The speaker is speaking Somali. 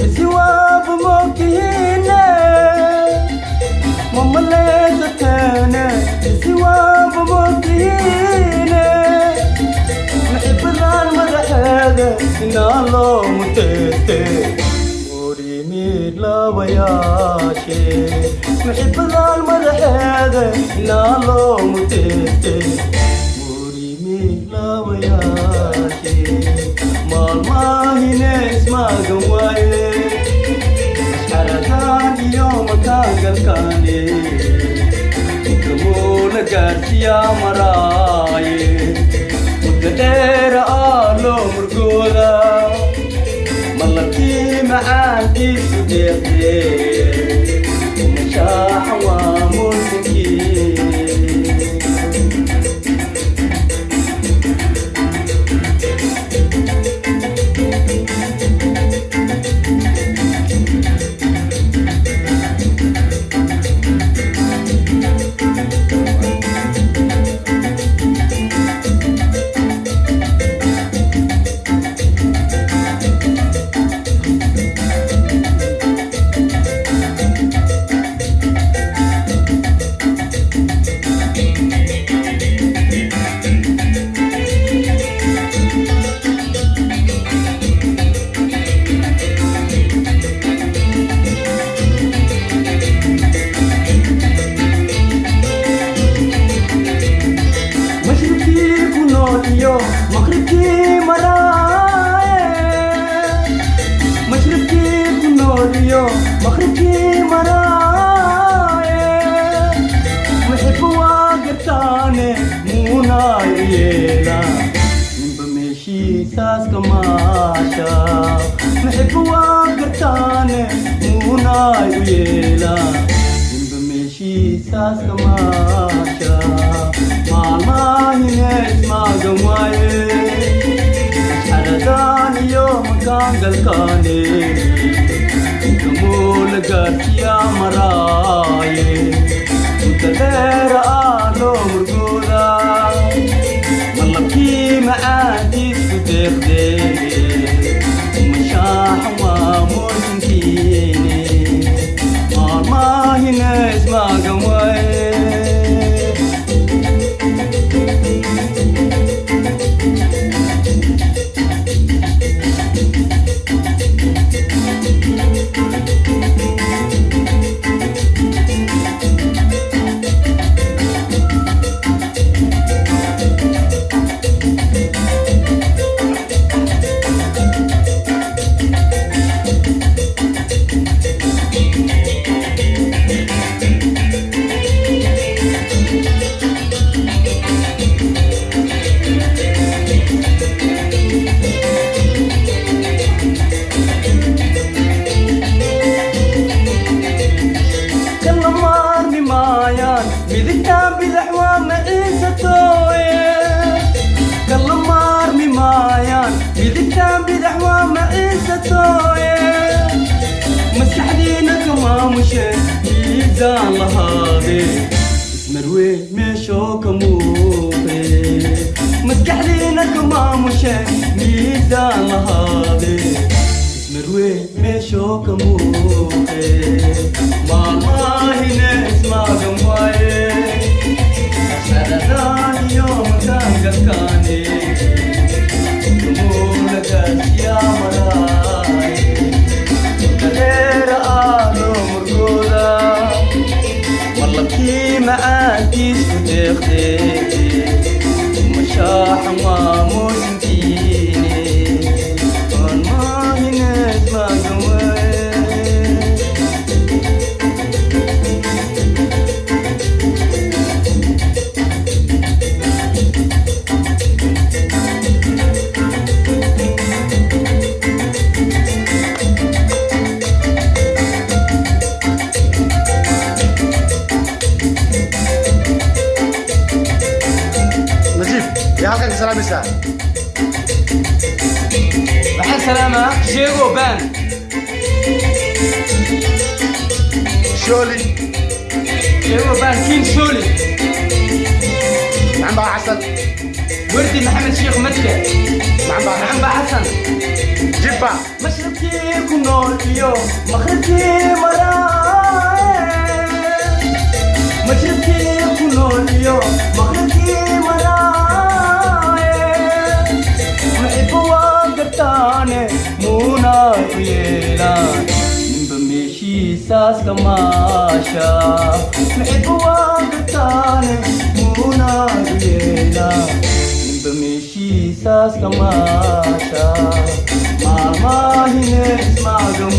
Isiwaaba moogtihiine, mamaleysateene. Isiwaaba moogtihiine, maxibadan madaxeeda inaa loo muteyste murimid labayaashe. Maxibadan madaxeeda inaa loo muteyste murimid labayaashe. Maalmaahine ismaagan waaye, mashxaradan iyo makaangalkaane gamoona gaarsiyaa maraaye. Muddo dheera aa loo murgooda malabkii macaankiisu deeqdee, mashaaxa waa muusinkiine. Mashriqkii ku nool iyo maqribkii maraaye, mashriqkii ku nool iyo maqribkii maraaye, muxibo waa gartaane muunaayo yeela ninba meeshiisaas ka maasha. Muxibo waa gartaane muunaayo yeela ninba meeshiisaas ka maasha. Maalmaahine ismaagan waaye, mashxaradan iyo makaangalkaane gamoola gaarsiyaa maraaye. Muddo dheera aa loo murgooda malabkii macaankiisku deeqdee, mashaaxa waa muusinkiine. Maalmaahine ismaagan waaye. Kala maarmi maayaan midigtaan bidax waa maciisatooye. Kala maarmi maayaan midigtaan bidax waa maciisatooye. Maskaxdiina ka maamushe miisaan lahaade, ismarwe meeshoo ka muuqe. Maskaxdiina ka maamushe miisaan lahaade, ismarwe meeshoo ka muuqe. Maalmaahine ismaagan waaye, mashxaradan iyo makaangalkaane gamoona gaarsiyaa maraaye. Muddo dheera aa loo murgooda malabkii macaankiisku deeqdee, mashaaxa waa muusinkiine. Maalmaahine ismaagan waaye. Najiib, yaa halkan ka salaamaysaa? Waxaan salaamaa Sheego Baan. Shooli. Sheego Baan King Sholi. Maxamed Baa Xasan. Wardi Maxamed Sheekh Madka. Maxamed Baa. Maxamed Baa Xasan. Jibba. Mashriqkii. Ku nool iyo maqribkii maraaye, mashriqii ku nool iyo maqribkii maraaye, muxibo waa gartaane, muunaa ku yeelaan, ninba meeshiisaas ka maasha. Muxibo waa gartaane, muunaa ku yeelaan, ninba meeshiisaas ka maasha. Maalmaahine ismaagan.